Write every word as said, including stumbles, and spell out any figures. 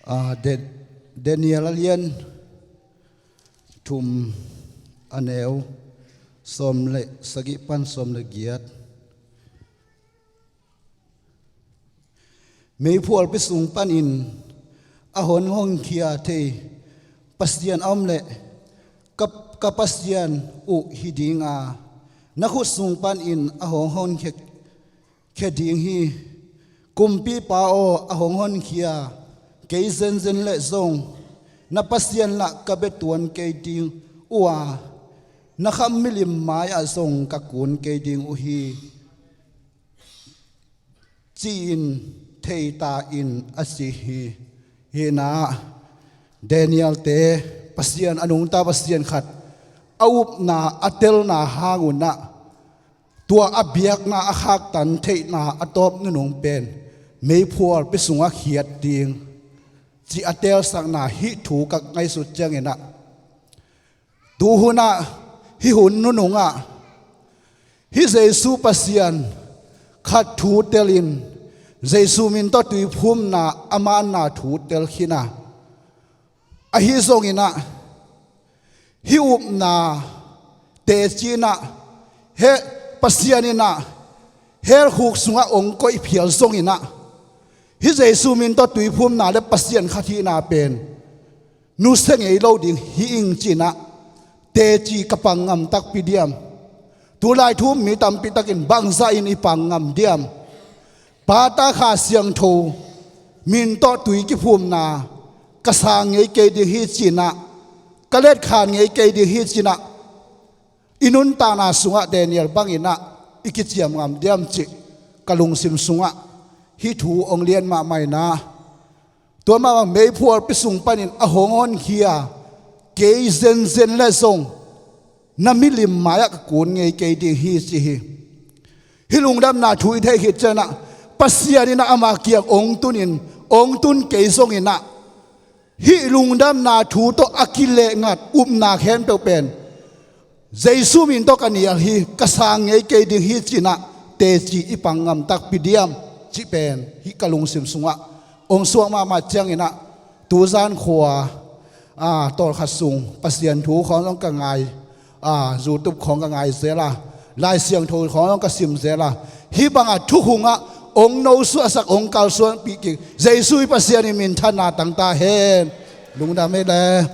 A, Da-, Daniel a lian thum, a neu sawm le sagih pan sawm le giat. Meiphualpi sung panin a hong honkhia thei Pasian a om leh, ka, ka Pasian uh hi ding a, na khut sung panin a hong honkhia khia ding hi. Kumpipa aw, a hong honkhia kei zenzen leh zong na Pasian lah ka bia tuan kei ding uh a, na kham milim mai-ah zong ka kun kei ding uh hi, ci-in thei ta in, a ci hi. Hi-in ah Daniel-te, Pasian a nungta Pasian khat a upna a telna hang un ah, tua a biakna a khaktan theihna a tawp nunung pen meiphualpi sungah khiat ding ci a telsakna hih thu ka ngaihsut ciangin ah, tu hun ah, hih hun nunung ah, hih Jesu Pasian khat thu telin, Jesu min tawh tuiphumna a manna thu tel khin a, ahi zongin ah, hih upna teci in ah, he, Pasian in ah hell khuk sungah hong koih phial zongin ah, hih Jesu min tawh tuiphumna le Pasian khat hihna pen nusia ngei lo ding hi ing ci-in ah, teci ka pang ngam takpi diam? Tulai thu-um mi tampi takin bangzah in i pang ngam diam? Pa, Ta, Kha Siangtho min tawh tui kiphumna ka sang ngei kei ding hi ci-in ah, ka letkhan ngei kei ding hi ci-in ah, i nuntakna sungah Daniel bangin ah i kiciam ngam diam cih ka lungsim sungah hih thu hong lian mahmah in ah, tua mahmah meiphualpi sung panin a hong honkhia kei zenzen leh zong na milim mai-ah ka kun ngei kei ding hi, ci hi. Hih lungdamna thu i theih khit ciangin ah, Pasian in ah ama kiang hong tunin, hong tun kei zongin ah, hih lungdamna thu tawh a kilehngat upna khempeuh pen Jesu min tawh ka nial hi, ka sang ngei kei ding hi ci-in ah, teci i pang ngam takpi diam cih pen hih ka lungsim sungah hong suak mahmah ciangin ah, tuzan khua, a, tawlkhat sung Pasian thu khawng zong ka ngai, a, YouTube khawng ka ngai zel a, Lai Siangtho khawng zong ka sim zel a, hih bangah thukhun ah hong nosuahsak, hong kalsuanpih kik Jesu i Pasian in minthanna tang ta hen. Lungdam hi leh.